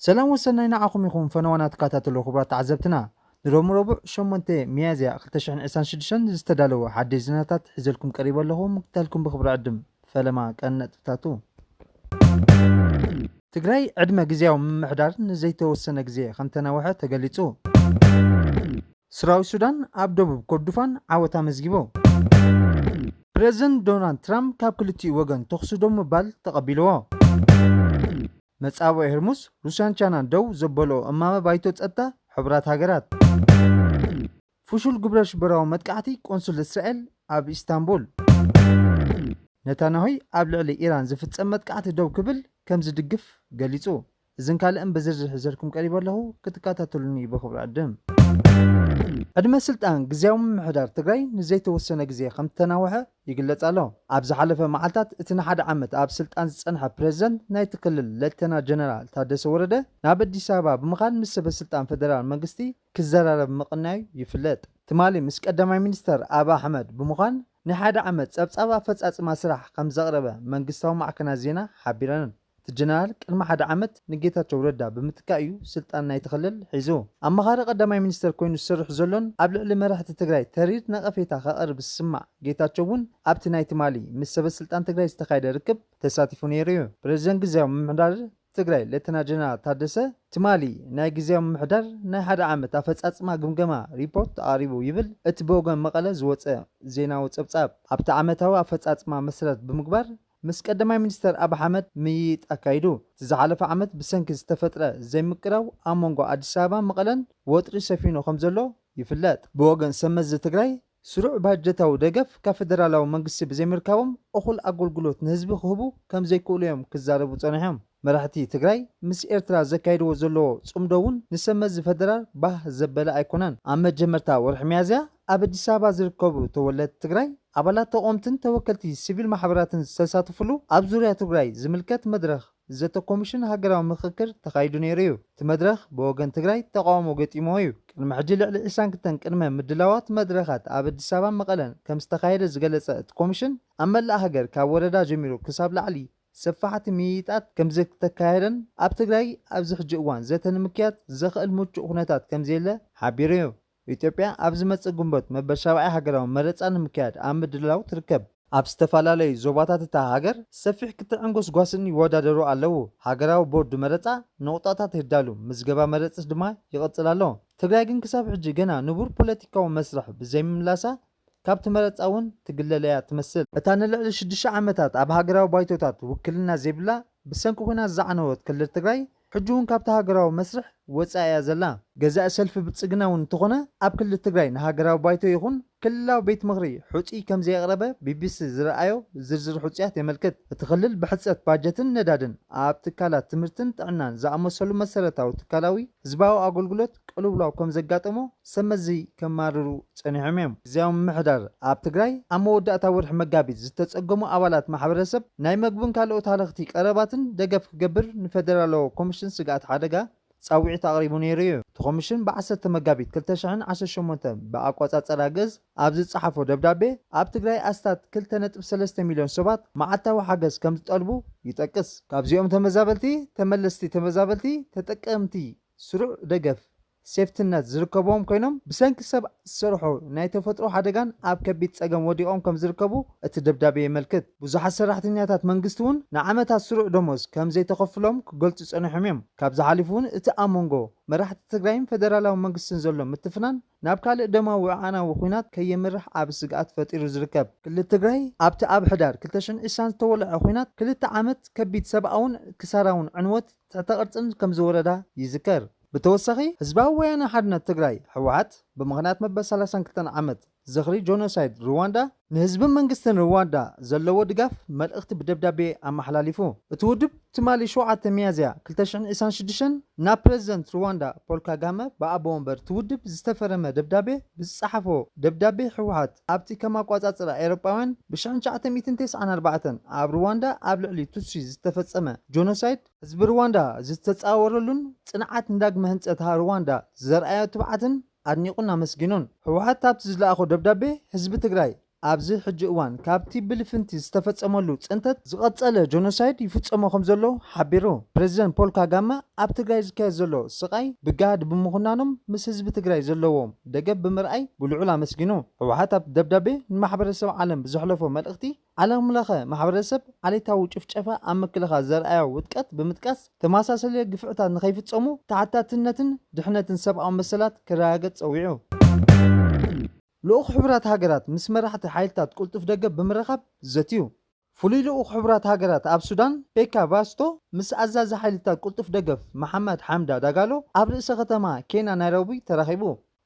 ሰላም ወሰናይ ንዓኹም ይኹን ፈነዋና ተከታተሉ ክቡራት ተዓዘብትና። ንሮም ረቡዕ ሸሞንተ ሚያዝያ ክልተ ሽሕን ዕስራን ሽዱሽተን ዝተዳለወ ሓደሽ ዜናታት ሒዘልኩም ቀሪበ ኣለኹ። ምክታልኩም ብክብሪ ዕድም። ፈለማ ቀን ነጥብታቱ። ትግራይ ዕድመ ግዜያዊ ምምሕዳር ንዘይተወሰነ ግዜ ከም ተናውሐ ተገሊጹ። ሰራዊት ሱዳን ኣብ ደቡብ ኮርዶፋን ዓወት ኣመዝጊቡ። ፕረዚደንት ዶናልድ ትራምፕ ካብ ክልቲኡ ወገን ተኹሲ ደው ምባል ተቐቢልዎ። መጻብኦ ሆርሙዝ ሩስያን ቻይናን ደው ዘበልኦ እማመ ባይቶ ጸጥታ ሕቡራት ሃገራት። ፍሹል ግብረ ሽበራዊ መጥቃዕቲ ቆንሱል እስራኤል ኣብ ኢስታንቡል። ነታንያሁ ኣብ ልዕሊ ኢራን ዝፍጸም መጥቃዕቲ ደው ክብል ከም ዝድግፍ ገሊጹ። እዝን ካልእን ብዝርዝር ሒዘልኩም ቀሪበ ኣለኹ፣ ክትከታተሉኒ ብኽብሪ ዕድም። ዕድመ ስልጣን ግዝያዊ ምምሕዳር ትግራይ ንዘይተወሰነ ግዜ ከም ዝተናውሐ ይግለጽ ኣሎ። ኣብ ዝሓለፈ መዓልታት እቲ ንሓደ ዓመት ኣብ ስልጣን ዝጸንሐ ፕረዚደንት ናይቲ ክልል ሌተና ጀነራል ታደሰ ወረደ ናብ ኣዲስ ኣበባ ብምኻድ ምስ ሰበ ስልጣን ፈደራል መንግስቲ ክዘራረብ ምቕናዩ ይፍለጥ። ትማሊ ምስ ቀዳማይ ሚኒስተር ኣብ ኣሕመድ ብምዃን ናይ ሓደ ዓመት ጸብጻብ ኣፈጻጽማ ስራሕ ከም ዘቕረበ መንግስታዊ ማዕከናት ዜና ሓቢረን። እቲ ጀነራል ቅድሚ ሓደ ዓመት ንጌታቸው ረዳ ብምትካእ እዩ ስልጣን ናይቲ ክልል ሒዙ። ኣማኻሪ ቀዳማይ ሚኒስተር ኮይኑ ዝሰርሕ ዘሎን ኣብ ልዕሊ መራሕቲ ትግራይ ተሪር ነቐፌታ ከቕርብ ዝስማዕ ጌታቸው እውን ኣብቲ ናይ ትማሊ ምስ ሰበ ስልጣን ትግራይ ዝተኻየደ ርክብ ተሳቲፉ ነይሩ እዩ። ፕረዚደንት ግዝያዊ ምምሕዳር ትግራይ ሌተና ጀነራል ታደሰ ትማሊ ናይ ግዝያዊ ምምሕዳር ናይ ሓደ ዓመት ኣፈጻጽማ ግምገማ ሪፖርት ኣቕሪቡ ይብል እቲ ብወገን መቐለ ዝወጸ ዜናዊ ጸብጻብ። ኣብቲ ዓመታዊ ኣፈጻጽማ መሰረት ብምግባር ምስ ቀዳማይ ሚኒስተር ኣብ ኣሕመድ ምይይጥ ኣካይዱ። እቲ ዝሓለፈ ዓመት ብሰንኪ ዝተፈጥረ ዘይምቅራው ኣብ መንጎ ኣዲስ ኣበባን መቐለን ወጥሪ ሰፊኑ ከም ዘሎ ይፍለጥ። ብወገን ሰብ መዚ ትግራይ ስሩዕ ባጀታዊ ደገፍ ካብ ፈደራላዊ መንግስቲ ብዘይምርካቦም እኹል ኣገልግሎት ንህዝቢ ክህቡ ከም ዘይክእሉ እዮም ክዛረቡ ጸኒሖም። መራሕቲ ትግራይ ምስ ኤርትራ ዘካይድዎ ዘለዎ ጽምዶ እውን ንሰብ መዚ ፈደራል ባህ ዘበለ ኣይኮነን። ኣብ መጀመርታ ወርሒ ሚያዝያ ኣብ ኣዲስ ኣበባ ዝርከቡ ተወለድቲ ትግራይ ኣባላት ተቋምትን ተወከልቲ ሲቪል ማሕበራትን ዝተሳተፍሉ ኣብ ዙርያ ትግራይ ዝምልከት መድረኽ ዘተ ኮሚሽን ሃገራዊ ምኽክር ተኻይዱ ነይሩ እዩ። እቲ መድረኽ ብወገን ትግራይ ተቓውሞ ገጢሞ እዩ። ቅድሚ ሕጂ ልዕሊ ዕስራን ክልተን ቅድመ ምድላዋት መድረኻት ኣብ ኣዲስ ኣበባን መቐለን ከም ዝተኻየደ ዝገለጸ እቲ ኮሚሽን ኣብ መላእ ሃገር ካብ ወረዳ ጀሚሩ ክሳብ ላዕሊ ሰፋሕቲ ምይይጣት ከም ዝተካየደን ኣብ ትግራይ ኣብዚ ሕጂ እዋን ዘተ ንምክያድ ዘኽእል ምቹእ ኩነታት ከም ዘየለ ሓቢሩ እዩ። ኢትዮጵያ ኣብ ዝመጽእ ግንቦት መበል ሻብዓይ ሃገራዊ መረጻ ንምክያድ ኣብ ምድላው ትርከብ። ኣብ ዝተፈላለዩ ዞባታት እታ ሃገር ሰፊሕ ክትዕን ጎስጓስን ይወዳደሩ ኣለዉ። ሃገራዊ ቦርድ መረጻ ነቑጣታት የዳሉ፣ ምዝገባ መረጽት ድማ ይቕጽል ኣሎ። ትግራይ ግን ክሳብ ሕጂ ገና ንቡር ፖለቲካዊ መስርሕ ብዘይምምላሳ ካብቲ መረጻ እውን ትግለል እያ ትመስል። እታ ንልዕሊ ሽዱሽተ ዓመታት ኣብ ሃገራዊ ባይቶታት ውክልና ዘይብላ ብሰንኪ ኲናት ዝዓነወት ክልል ትግራይ ሕጂ እውን ካብቲ ሃገራዊ መስርሕ ወጻኢ እያ ዘላ። ገዛኢ ሰልፊ ብልጽግና እውን እንተኾነ ኣብ ክልል ትግራይ ንሃገራዊ ባይቶ ይኹን ክልላዊ ቤት ምኽሪ ሕጹይ ከም ዘየቕረበ ቢቢሲ ዝረኣዮ ዝርዝር ሕጹያት የመልክት። እቲ ክልል ብሕጽረት ባጀትን ነዳድን ኣብ ትካላት ትምህርትን ጥዕናን ዝኣመሰሉ መሰረታዊ ትካላዊ ህዝባዊ ኣገልግሎት ቅልውላው ከም ዘጋጠሞ ሰብ መዚ ከማርሩ ጸኒሖም እዮም። ግዝያዊ ምምሕዳር ኣብ ትግራይ ኣብ መወዳእታ ወርሒ መጋቢት ዝተጸገሙ ኣባላት ማሕበረሰብ ናይ መግብን ካልኦት ሃለኽቲ ቀረባትን ደገፍ ክገብር ንፌደራላዊ ኮሚሽን ስግኣት ሓደጋ ጻውዒት ኣቕሪቡ ነይሩ እዩ። እቲ ኮሚሽን ብዓሰርተ መጋቢት ክልተ ሽሕን ዓሰርተ ሸሞንተን ብኣቆጻጽራ ግእዝ ኣብ ዝጸሓፎ ደብዳቤ ኣብ ትግራይ ኣስታት ክልተ ነጥቢ ሰለስተ ሚልዮን ሰባት መዓልታዊ ሓገዝ ከም ዝጠልቡ ይጠቅስ። ካብዚኦም ተመዛበልቲ፣ ተመለስቲ ተመዛበልቲ፣ ተጠቀምቲ ስሩዕ ደገፍ ሴፍትነት ዝርከብዎም ኮይኖም ብሰንኪ ሰብ ዝሰርሖ ናይ ተፈጥሮ ሓደጋን ኣብ ከቢድ ጸገም ወዲቖም ከም ዝርከቡ እቲ ደብዳቤ የመልክት። ብዙሓት ሰራሕተኛታት መንግስቲ እውን ንዓመታት ስሩዕ ደሞዝ ከም ዘይተኸፍሎም ክገልጹ ጸኒሖም እዮም። ካብዚ ሓሊፉ እውን እቲ ኣብ መንጎ መራሕቲ ትግራይን ፈደራላዊ መንግስትን ዘሎ ምትፍናን ናብ ካልእ ደማዊ ኣዕናዊ ኲናት ከየምርሕ ዓቢ ስግኣት ፈጢሩ ዝርከብ። ክልል ትግራይ ኣብቲ ኣብ ሕዳር ክልተ ሽሕን ዕስራን ዝተወልዐ ኲናት ክልተ ዓመት ከቢድ ሰብኣውን ክሳራውን ዕንወት ትሕተ ቅርጽን ከም ዝወረዳ ይዝከር። ብተወሳኺ ህዝባዊ ወያነ ሓርነት ትግራይ ህወሓት ብምኽንያት መበል ሰላሳን ክልተን ዓመት ዝኽሪ ጆኖሳይድ ሩዋንዳ ንህዝብን መንግስትን ሩዋንዳ ዘለዎ ድጋፍ መልእኽቲ ብደብዳቤ ኣመሓላሊፉ። እቲ ውድብ ትማሊ ሸውዓተ ሚያዝያ ክልተ ሽሕን ዕስራን ሽዱሽተን ናብ ፕረዚደንት ሩዋንዳ ፖል ካጋመ ብኣቦ ወንበር እቲ ውድብ ዝተፈረመ ደብዳቤ ብዝጸሓፎ ደብዳቤ ህወሓት ኣብቲ ከም ኣቋጻጽራ ኤሮጳውያን ብሽሕን ትሽዓተ ሚእትን ተስዓን ኣርባዕተን ኣብ ሩዋንዳ ኣብ ልዕሊ ቱትሲ ዝተፈጸመ ጆኖሳይድ ህዝቢ ሩዋንዳ ዝተጻወረሉን ጽንዓት ንዳግመ ህንጸት ሩዋንዳ ዘርኣዮ ትብዓትን ኣድኒቑን ኣመስጊኑን። ህወሓት ኣብቲ ዝለኣኾ ደብዳቤ ህዝቢ ትግራይ ኣብዚ ሕጂ እዋን ካብቲ ብልፍንቲ ዝተፈጸመሉ ጽንተት ዝቐጸለ ጀኖሳይድ ይፍጸሞ ከም ዘሎ ሓቢሩ። ፕሬዚደንት ፖል ካጋመ ኣብ ትግራይ ዝካየድ ዘሎ ስቓይ ብጋህዲ ብምኹናኖም ምስ ህዝቢ ትግራይ ዘለዎም ደገፍ ብምርኣይ ብልዑል ኣመስጊኑ። ህወሓት ኣብ ደብዳቤ ንማሕበረሰብ ዓለም ብዘሕለፎ መልእኽቲ ዓለም ለኸ ማሕበረሰብ ዓሌታዊ ጭፍጨፋ ኣብ ምክልኻል ዘርኣዮ ውድቀት ብምጥቃስ ተመሳሰለ ግፍዕታት ንኸይፍጸሙ ተሓታትነትን ድሕነትን ሰብኣዊ መሰላት ክረጋገጽ ጸዊዑ። ልኡኽ ሕቡራት ሃገራት ምስ መራሕቲ ሓይልታት ቅልጡፍ ደገፍ ብምርኻብ ዘትዩ። ፍሉይ ልኡኽ ሕቡራት ሃገራት ኣብ ሱዳን ፔካ ቫስቶ ምስ ኣዛዚ ሓይልታት ቅልጡፍ ደገፍ መሓመድ ሓምዳ ዳጋሎ ኣብ ርእሰ ከተማ ኬንያ ናይሮቢ ተራኺቡ።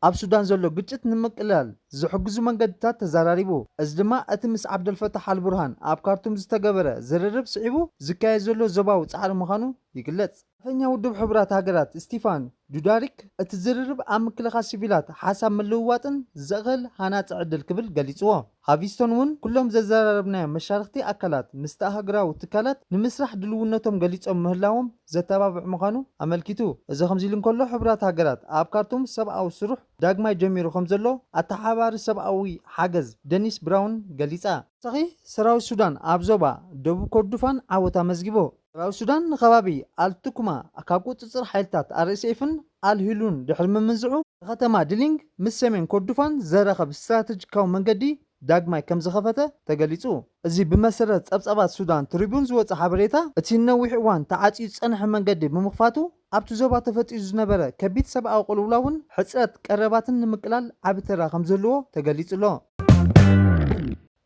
ኣብ ሱዳን ዘሎ ግጭት ንምቅላል ዝሕግዙ መንገድታት ተዘራሪቡ። እዚ ድማ እቲ ምስ ዓብደልፈታሕ ኣልቡርሃን ኣብ ካርቱም ዝተገበረ ዝርርብ ስዒቡ ዝካየድ ዘሎ ዞባዊ ጻዕሪ ምዃኑ ይግለጽ። ኣፈኛ ውድብ ሕቡራት ሃገራት ስቲፋን ዱዳሪክ እቲ ዝርርብ ኣብ ምክልኻል ሲቪላት ሓሳብ ምልውዋጥን ዘእኽል ሃናጺ ዕድል ክብል ገሊጽዎ። ሃቪስቶን እውን ኩሎም ዘዘራረብናዮም መሻርኽቲ ኣካላት ምስቲ ኣህጉራዊ ትካላት ንምስራሕ ድልውነቶም ገሊጾም ምህላዎም ዘተባብዕ ምዃኑ ኣመልኪቱ። እዚ ከምዚ ኢሉ እንከሎ፣ ሕቡራት ሃገራት ኣብ ካርቱም ሰብኣዊ ስሩሕ ዳግማይ ጀሚሩ ከም ዘሎ ኣተሓባሪ ሰብኣዊ ሓገዝ ደኒስ ብራውን ገሊጻ። ተኺ ሰራዊት ሱዳን ኣብ ዞባ ደቡብ ኮርዱፋን ዓወት ኣመዝጊቡ። ሰራዊት ሱዳን ንከባቢ ኣልቱኩማ ካብ ቁጽጽር ሓይልታት ኣር ኤስ ኤፍን ኣልሂሉን ድሕሪ ምምንዝዑ፣ ንከተማ ድሊንግ ምስ ሰሜን ኮርዱፋን ዘራኸብ ስትራተጂካዊ መንገዲ ዳግማይ ከም ዝኸፈተ ተገሊጹ። እዚ ብመሰረት ጸብጻባት ሱዳን ትሪቡን ዝወጸ ሓበሬታ፣ እቲ ንነዊሕ እዋን ተዓጽዩ ዝጸንሐ መንገዲ ብምኽፋቱ፣ ኣብቲ ዞባ ተፈጢሩ ዝነበረ ከቢድ ሰብኣዊ ቅልውላውን ሕጽረት ቀረባትን ንምቅላል ዓቢ ተራ ከም ዝህልዎ ተገሊጹ ኣሎ።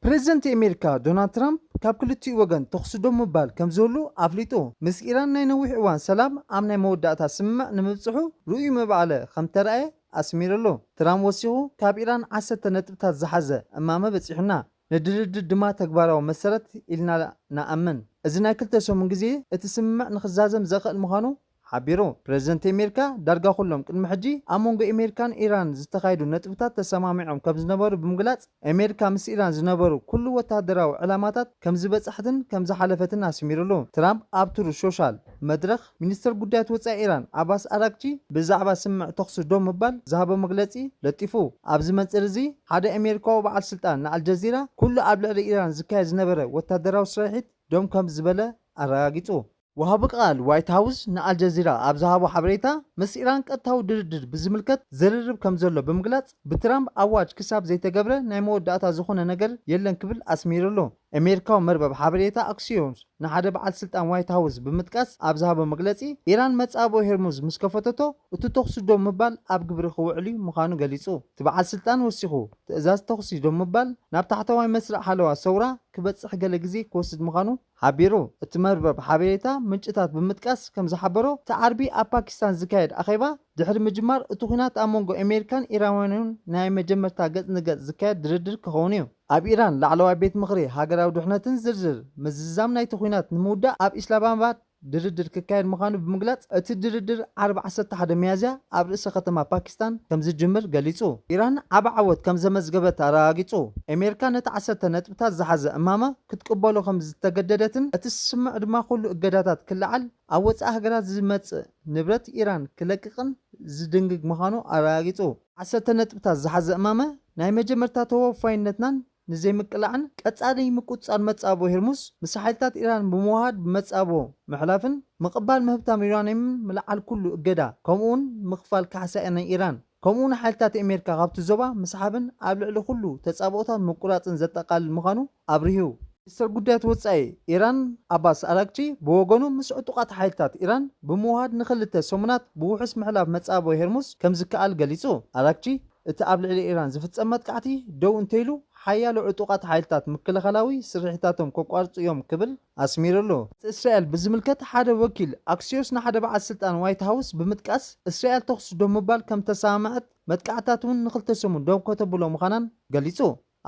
ፕሬዚደንት ኣሜሪካ ዶናልድ ትራምፕ ካብ ክልቲኡ ወገን ተኹሲ ደው ምባል ከም ዝህሉ ኣፍሊጡ። ምስ ኢራን ናይ ነዊሕ እዋን ሰላም ኣብ ናይ መወዳእታ ስምምዕ ንምብጽሑ ርኡይ ምዕባለ ከም ተራእየ ኣስሚሩሉ። ትራምፕ ወሲኹ፣ ካብ ኢራን ዓሰርተ ነጥብታት ዝሓዘ እማመ በጺሑና፣ ንድርድር ድማ ተግባራዊ መሰረት ኢልና ንኣምን። እዚ ናይ ክልተ ሰሙን ግዜ እቲ ስምምዕ ንኽዛዘም ዘኽእል ምዃኑ ሓቢሩ። ፕሬዚደንት ኣሜሪካ ዳርጋ ኩሎም ቅድሚ ሕጂ ኣብ መንጎ ኣሜሪካን ኢራን ዝተኻየዱ ነጥብታት ተሰማሚዖም ከም ዝነበሩ ብምግላጽ፣ ኣሜሪካ ምስ ኢራን ዝነበሩ ኩሉ ወታደራዊ ዕላማታት ከም ዝበጻሕትን ከም ዝሓለፈትን ኣስሚሩሉ። ትራምፕ ኣብ ትሩዝ ሶሻል መድረኽ ሚኒስተር ጉዳያት ወጻኢ ኢራን ዓባስ ኣራግቺ ብዛዕባ ስምምዕ ተኹሲ ደው ምባል ዝሃቦ መግለጺ ለጢፉ። ኣብዚ መንጽር እዚ ሓደ ኣሜሪካዊ በዓል ስልጣን ንኣልጀዚራ ኩሉ ኣብ ልዕሊ ኢራን ዝካየድ ዝነበረ ወታደራዊ ስርሒት ደው ከም ዝበለ ኣረጋጊጹ። ወሃቢ ቃል ዋይት ሃውስ ንኣልጀዚራ ኣብ ዝሃቦ ሓበሬታ፣ ምስ ኢራን ቀጥታዊ ድርድር ብዝምልከት ዝርርብ ከም ዘሎ ብምግላጽ፣ ብትራምፕ ኣዋጅ ክሳብ ዘይተገብረ ናይ መወዳእታ ዝኾነ ነገር የለን ክብል ኣስሚሩሉ። ኣሜሪካዊ መርበብ ሓበሬታ ኣክሲዮስ ንሓደ በዓል ስልጣን ዋይት ሃውስ ብምጥቃስ ኣብ ዝሃቦ መግለጺ፣ ኢራን መጻብኦ ሄርሙዝ ምስ ከፈተቶ፣ እቲ ተኹሲ ደው ምባል ኣብ ግብሪ ክውዕል እዩ ምዃኑ ገሊጹ። እቲ በዓል ስልጣን ወሲኹ፣ ትእዛዝ ተኹሲ ደው ምባል ናብ ታሕተዋይ መስርዕ ሓለዋ ሰውራ ክበጽሕ ገለ ግዜ ክወስድ ምዃኑ ሓቢሩ። እቲ መርበብ ሓበሬታ ምንጭታት ብምጥቃስ ከም ዝሓበሮ፣ እቲ ዓርቢ ኣብ ፓኪስታን ዝካየድ ኣኼባ ድሕሪ ምጅማር፣ እቲ ኲናት ኣብ መንጎ ኣሜሪካን ኢራውያንን ናይ መጀመርታ ገጽ ንገጽ ዝካየድ ድርድር ክኸውን እዩ። ኣብ ኢራን ላዕለዋይ ቤት ምኽሪ ሃገራዊ ድሕነትን ዝርዝር ምዝዛም ናይቲ ኲናት ንምውዳእ ኣብ ኢስላማባድ ድርድር ክካየድ ምዃኑ ብምግላጽ፣ እቲ ድርድር ዓርቢ ዓሰርተ ሓደ ሚያዝያ ኣብ ርእሰ ከተማ ፓኪስታን ከም ዝጅምር ገሊጹ። ኢራን ዓቢ ዓወት ከም ዘመዝገበት ኣረጋጊጹ። ኣሜሪካ ነቲ ዓሰርተ ነጥብታት ዝሓዘ እማመ ክትቅበሎ ከም ዝተገደደትን፣ እቲ ስምምዕ ድማ ኩሉ እገዳታት ክለዓል፣ ኣብ ወጻኢ ሃገራት ዝመጽእ ንብረት ኢራን ክለቅቕን ዝድንግግ ምዃኑ ኣረጋጊጹ። ዓሰርተ ነጥብታት ዝሓዘ እማመ ናይ መጀመርታ ተወፋይነትናን ንዘይምቅላዕን ቀጻሊ ምቁጽጻር መጻብቦ ሄርሙዝ ምስ ሓይልታት ኢራን ብምውሃድ ብመጻብቦ ምሕላፍን ምቕባል ምህብታም ዩራንየምን ምልዓል ኩሉ እገዳ፣ ከምኡውን ምኽፋል ካሕሳ ናይ ኢራን፣ ከምኡውን ሓይልታት ኣሜሪካ ካብቲ ዞባ ምስሓብን ኣብ ልዕሊ ኩሉ ተጻብኦታት ምቁራጽን ዘጠቓልል ምዃኑ ኣብሪሁ። ሚኒስተር ጉዳያት ወጻኢ ኢራን ኣባስ ኣራግቺ ብወገኑ፣ ምስ ዕጡቓት ሓይልታት ኢራን ብምውሃድ ንኽልተ ሰሙናት ብውሑስ ምሕላፍ መጻብቦ ሄርሙዝ ከም ዝከኣል ገሊጹ። ኣራግቺ፣ እቲ ኣብ ልዕሊ ኢራን ዝፍጸም መጥቃዕቲ ደው እንተይሉ፣ ሓያሎ ዕጡቓት ሓይልታት ምክልኻላዊ ስርሒታቶም ከቋርጹ እዮም ክብል ኣስሚሩሉ። እስራኤል ብዝምልከት ሓደ ወኪል ኣክሲዮስ ንሓደ በዓል ስልጣን ዋይት ሃውስ ብምጥቃስ፣ እስራኤል ተኹሲ ደው ምባል ከም ተሰማምዐት፣ መጥቃዕትታት እውን ንኽልተ ሰሙን ደው ከተብሎ ምዃናን ገሊጹ።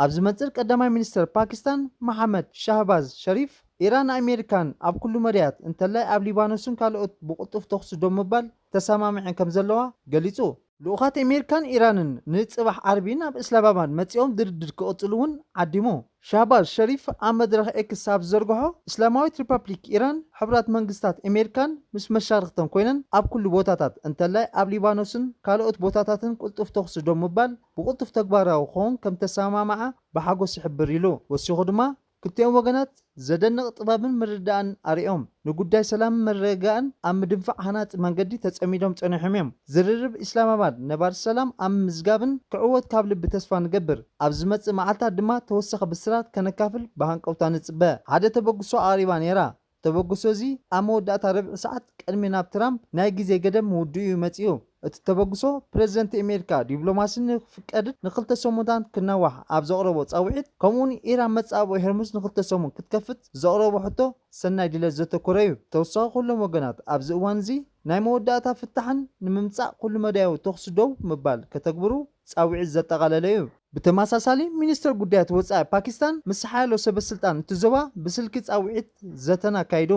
ኣብዚ መንጽር ቀዳማይ ሚኒስተር ፓኪስታን መሓመድ ሻህባዝ ሸሪፍ፣ ኢራን ኣሜሪካን ኣብ ኩሉ መዳያት እንተላይ ኣብ ሊባኖስን ካልኦት ብቕልጡፍ ተኹሲ ደው ምባል ተሰማሚዐን ከም ዘለዋ ገሊጹ። ልኡኻት ኣሜሪካን ኢራንን ንጽባሕ ዓርቢ ናብ እስላማባድ መጺኦም ድርድር ክቕጽሉ እውን ዓዲሙ። ሻህባዝ ሸሪፍ ኣብ መድረኽ ኤክስ ኣብ ዝዘርግሖ፣ እስላማዊት ሪፐብሊክ ኢራን ሕቡራት መንግስታት ኣሜሪካን ምስ መሻርኽተን ኮይነን ኣብ ኩሉ ቦታታት እንተላይ ኣብ ሊባኖስን ካልኦት ቦታታትን ቅልጡፍ ተኹሲ ደው ምባል ብቕልጡፍ ተግባራዊ ክኸውን ከም ተሰማማዓ ብሓጎስ ይሕብር ኢሉ። ወሲኹ ድማ ክልቲኦም ወገናት ዘደንቕ ጥበብን ምርድዳእን ኣርእዮም ንጉዳይ ሰላምን ምርግጋእን ኣብ ምድንፋዕ ሃናጺ መንገዲ ተጸሚዶም ጸኒሖም እዮም። ዝርርብ ኢስላማባድ ነባሪ ሰላም ኣብ ምምዝጋብን ክዕወት ካብ ልቢ ተስፋ ንገብር። ኣብ ዝመጽእ መዓልታት ድማ ተወሳኺ ብስራት ከነካፍል ብሃንቀውታ ንጽበ። ሓደ ተበግሶ ኣቕሪባ ነይራ። ተበግሶ እዚ ኣብ መወዳእታ ርብዒ ሰዓት ቅድሚ ናብ ትራምፕ ናይ ግዜ ገደብ ምውድኡ እዩ መጺኡ። እቲ ተበግሶ ፕረዚደንት ኣሜሪካ ዲፕሎማሲ ንክፍቀድን ንክልተ ሰሙናት ክናዋሕ ኣብ ዘቕረቦ ጻውዒት ከምኡውን ኢራን መጻብኦ ሄርሙዝ ንክልተ ሰሙን ክትከፍት ዘቕረቦ ሕቶ ሰናይ ድሌት ዘተኮረ እዩ። ተወሳኺ ኩሎም ወገናት ኣብዚ እዋን እዚ ናይ መወዳእታ ፍታሕን ንምምጻእ ኩሉ መዳያዊ ተኹሲ ደው ምባል ከተግብሩ ጻውዒት ዘጠቓለለ እዩ። ብተመሳሳሊ ሚኒስትር ጉዳያት ወጻኢ ፓኪስታን ምስ ሓያሎ ሰበ ስልጣን እቲ ዞባ ብስልኪ ጻውዒት ዘተን ኣካይዱ።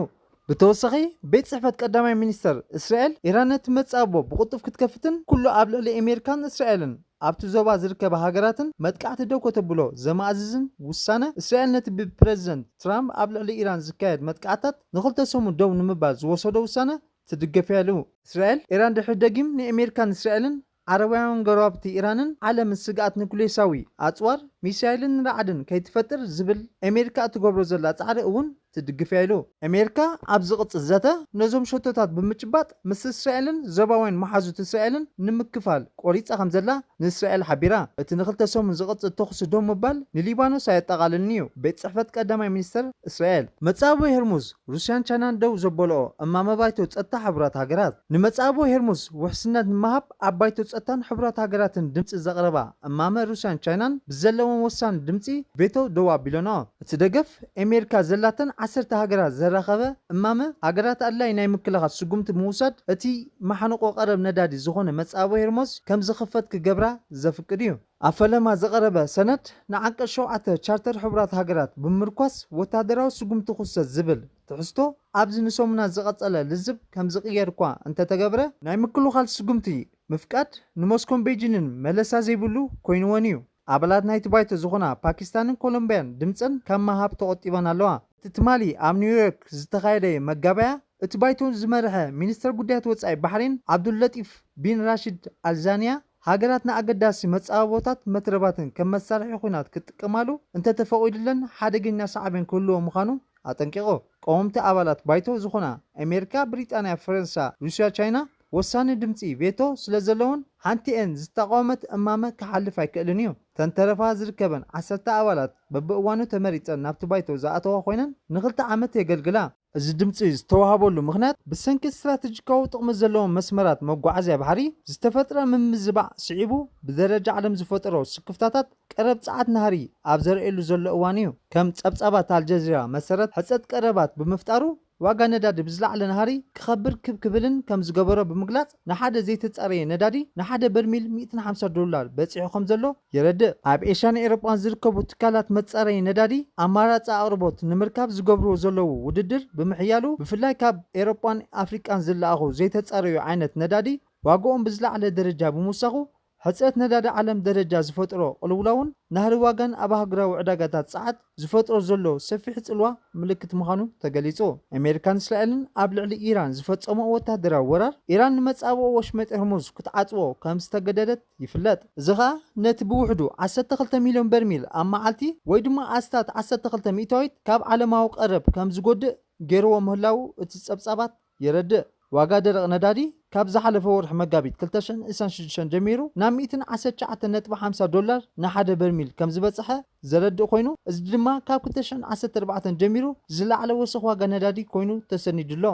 ብተወሳኺ ቤት ጽሕፈት ቀዳማይ ሚኒስተር እስራኤል ኢራን ነቲ መጻብቦ ብቕልጡፍ ክትከፍትን ኩሉ ኣብ ልዕሊ ኣሜሪካን እስራኤልን ኣብቲ ዞባ ዝርከባ ሃገራትን መጥቃዕቲ ደው ከተብሎ ዘማእዝዝን ውሳነ እስራኤል ነቲ ብፕረዚደንት ትራምፕ ኣብ ልዕሊ ኢራን ዝካየድ መጥቃዕታት ንኽልተ ሰሙን ደው ንምባል ዝወሰዶ ውሳነ ትድግፍ እያ ኢሉ። እስራኤል ኢራን ድሕሪ ደጊም ንኣሜሪካን እስራኤልን ዓረባውያን ጎረባብቲ ኢራንን ዓለምን ስግኣት ኑክሌሳዊ ኣጽዋር፣ ሚሳይልን ራዕድን ከይትፈጥር ዝብል ኣሜሪካ እትገብሮ ዘላ ጻዕሪ እውን ትድግፍ እያ ኢሉ። ኣሜሪካ ኣብ ዝቕጽል ዘተ ነዞም ሸቶታት ብምጭባጥ ምስ እስራኤልን ዞባውያን መሓዙት እስራኤልን ንምክፋል ቆሪጻ ከም ዘላ ንእስራኤል ሓቢራ። እቲ ንኽልተ ሰሙን ዝቕጽል ተኹሲ ደው ምባል ንሊባኖስ ኣየጠቓልልን እዩ። ቤት ጽሕፈት ቀዳማይ ሚኒስተር እስራኤል መጻብቦ ሄርሙዝ ሩስያን ቻይናን ደው ዘበልኦ እማመ ባይቶ ጸጥታ ሕቡራት ሃገራት። ንመጻብቦ ሄርሙዝ ውሕስነት ንምሃብ ኣብ ባይቶ ጸጥታን ሕቡራት ሃገራትን ድምጺ ዘቕረባ እማመ ሩስያን ቻይናን ብዘለወን ወሳኒ ድምጺ ቬቶ ደው ኣቢለንኦ። እቲ ደገፍ ኣሜሪካ ዘላተን ዓሰርተ ሃገራት ዘራኸበ እማመ ሃገራት ኣድላይ ናይ ምክልኻል ስጉምቲ ምውሳድ እቲ ማሕንቆ ቀረብ ነዳዲ ዝኾነ መጻብቦ ሄርሙዝ ከም ዝኽፈት ክገብራ ዘፍቅድ እዩ። ኣብ ፈለማ ዝቐረበ ሰነድ ንዓንቀጽ ሸውዓተ ቻርተር ሕቡራት ሃገራት ብምምርኳስ ወታደራዊ ስጉምቲ ክውሰድ ዝብል ትሕዝቶ ኣብዚ ንሰሙናት ዝቐጸለ ልዝብ ከም ዝቕየር እኳ እንተተገብረ ናይ ምክልኻል ስጉምቲ ምፍቃድ ንሞስኮን ቤጂንን መለሳ ዘይብሉ ኮይንወን እዩ። ኣባላት ናይቲ ባይቶ ዝኾና ፓኪስታንን ኮሎምቢያን ድምጸን ካብ ምሃብ ተቖጢበን ኣለዋ። እቲ ትማሊ ኣብ ኒውዮርክ ዝተኻየደ መጋበያ እቲ ባይቶ ዝመርሐ ሚኒስተር ጉዳያት ወጻኢ ባሕሬን ዓብዱል ለጢፍ ቢን ራሺድ ኣልዛንያ ሃገራት ንኣገዳሲ መጻብቦታት መትረባትን ከም መሳርሒ ኲናት ክጥቀማሉ እንተተፈቒዱለን ሓደገኛ ሳዕቤን ክህልዎ ምዃኑ ኣጠንቂቑ። ቀወምቲ ኣባላት ባይቶ ዝኾና ኣሜሪካ፣ ብሪጣንያ፣ ፈረንሳ፣ ሩስያ፣ ቻይና ወሳኒ ድምጺ ቬቶ ስለ ዘለወን ሓንቲኤን ዝተቓወመት እማመ ክሓልፍ ኣይክእልን እዩ። ተን ተረፋ ዝርከበን ዓሰርተ ኣባላት በብእዋኑ ተመሪጸን ናብቲ ባይቶ ዝኣተዋ ኮይነን ንኽልተ ዓመት የገልግላ። እዚ ድምጺ ዝተዋህበሉ ምኽንያት ብሰንኪ ስትራተጂካዊ ጥቕሚ ዘለዎም መስመራት መጓዓዝያ ባሕሪ ዝተፈጥረ ምምዝባዕ ስዒቡ ብደረጃ ዓለም ዝፈጠሮ ስክፍታታት ቀረብ ጸዓት ናህሪ ኣብ ዘርእየሉ ዘሎ እዋን እዩ። ከም ጸብጻባት ኣልጀዚራ መሰረት ሕጸት ቀረባት ብምፍጣሩ ዋጋ ነዳዲ ብዝለዓለ ናህሪ ክኸብር ክብ ክብልን ከም ዝገበሮ ብምግላጽ ንሓደ ዘይተጻረየ ነዳዲ ንሓደ በርሚል ሚእትን ሓምሳ ዶላር በጺሑ ከም ዘሎ የረድእ። ኣብ ኤሽያን ኤውሮጳን ዝርከቡ ትካላት መጻረዪ ነዳዲ ኣማራጺ ኣቕርቦት ንምርካብ ዝገብርዎ ዘለዉ ውድድር ብምሕያሉ ብፍላይ ካብ ኤውሮጳን ኣፍሪቃን ዝለኣኹ ዘይተጻረዩ ዓይነት ነዳዲ ዋጋኦም ብዝለዓለ ደረጃ ብምውሳኹ ሕጽረት ነዳዲ ዓለም ደረጃ ዝፈጥሮ ቅልውላውን ናህሪ ዋጋን ኣብ ኣህጉራዊ ዕዳጋታት ጸዓት ዝፈጥሮ ዘሎ ሰፊሕ ጽልዋ ምልክት ምዃኑ ተገሊጹ። ኣሜሪካን እስራኤልን ኣብ ልዕሊ ኢራን ዝፈጸምኦ ወታደራዊ ወራር ኢራን ንመጻብኦ ወሽመጥ ሆርሙዝ ክትዓጽዎ ከም ዝተገደደት ይፍለጥ። እዚ ኸኣ ነቲ ብውሕዱ ዓሰርተ ክልተ ሚልዮን በርሚል ኣብ መዓልቲ ወይ ድማ ኣስታት ዓሰርተ ክልተ ሚእታዊት ካብ ዓለማዊ ቀረብ ከም ዝጎድእ ገይርዎ ምህላዉ እቲ ጸብጻባት የረድእ። ዋጋ ደረቕ ነዳዲ ካብ ዝሓለፈ ወርሒ መጋቢት ክልተ ሽሕን ዕስራን ሽዱሽተን ጀሚሩ ናብ ሚእትን ዓሰርተ ትሽዓተ ነጥቢ ሓምሳ ዶላር ንሓደ በርሚል ከም ዝበጽሐ ዘረድእ ኮይኑ፣ እዚ ድማ ካብ ክልተ ሽሕን ዓሰርተ ኣርባዕተን ጀሚሩ ዝለዓለ ወሰኽ ዋጋ ነዳዲ ኮይኑ ተሰኒዱ ኣሎ።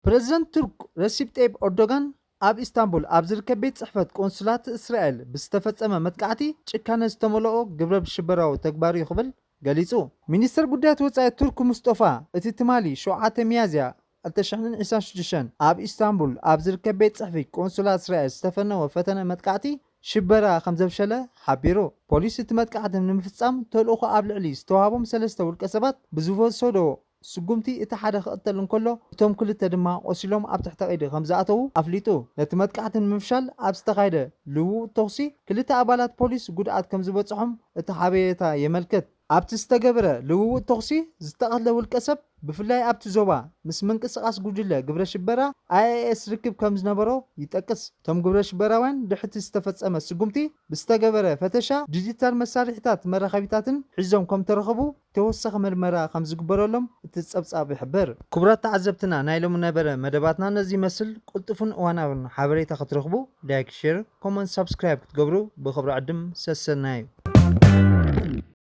ፕረዚደንት ቱርክ ረሲፕ ጠይብ ኤርዶጋን ኣብ ኢስታንቡል ኣብ ዝርከብ ቤት ጽሕፈት ቆንስላት እስራኤል ብዝተፈጸመ መጥቃዕቲ ጭካነ ዝተመልኦ ግብረ ሽበራዊ ተግባር እዩ ክብል ገሊጹ። ሚኒስተር ጉዳያት ወጻኢ ቱርክ ሙስጦፋ እቲ ትማሊ ሸውዓተ ሚያዝያ ክልተ ሽሕን ዕስራን ሽዱሽተን ኣብ ኢስታንቡል ኣብ ዝርከብ ቤት ጽሕፊ ቆንስላ እስራኤል ዝተፈነወ ፈተነ መጥቃዕቲ ሽበራ ከም ዘፍሸለ ሓቢሩ። ፖሊስ እቲ መጥቃዕቲ ንምፍጻም ተልእኾ ኣብ ልዕሊ ዝተዋህቦም ሰለስተ ውልቀ ሰባት ብዝወሰዶ ስጉምቲ እቲ ሓደ ክቕተል እንከሎ፣ እቶም ክልተ ድማ ቆሲሎም ኣብ ትሕቲ ቀይዲ ከም ዝኣተዉ ኣፍሊጡ። ነቲ መጥቃዕቲ ንምፍሻል ኣብ ዝተኻየደ ልውውጥ ተኹሲ ክልተ ኣባላት ፖሊስ ጉድኣት ከም ዝበጽሖም እቲ ሓበሬታ የመልክት። ኣብቲ ዝተገበረ ልውውጥ ተኹሲ ዝተቐትለ ውልቀ ሰብ ብፍላይ ኣብቲ ዞባ ምስ ምንቅስቓስ ጉጅለ ግብረ ሽበራ ኣይኤስ ርክብ ከም ዝነበሮ ይጠቅስ። እቶም ግብረ ሽበራውያን ድሕቲ ዝተፈጸመ ስጉምቲ ብዝተገበረ ፈተሻ ዲጂታል መሳርሒታት መራኸቢታትን ሒዞም ከም ተረኸቡ ተወሳኺ ምርመራ ከም ዝግበረሎም እቲ ጸብጻብ ይሕብር። ክቡራት ተዓዘብትና፣ ናይ ሎሚ ነበረ መደባትና ነዚ ይመስል። ቅልጡፍን እዋናውን ሓበሬታ ክትረኽቡ ላይክ፣ ሼር፣ ኮመንት፣ ሳብስክራይብ ክትገብሩ ብኽብሪ ዕድም ሰሰናዩ።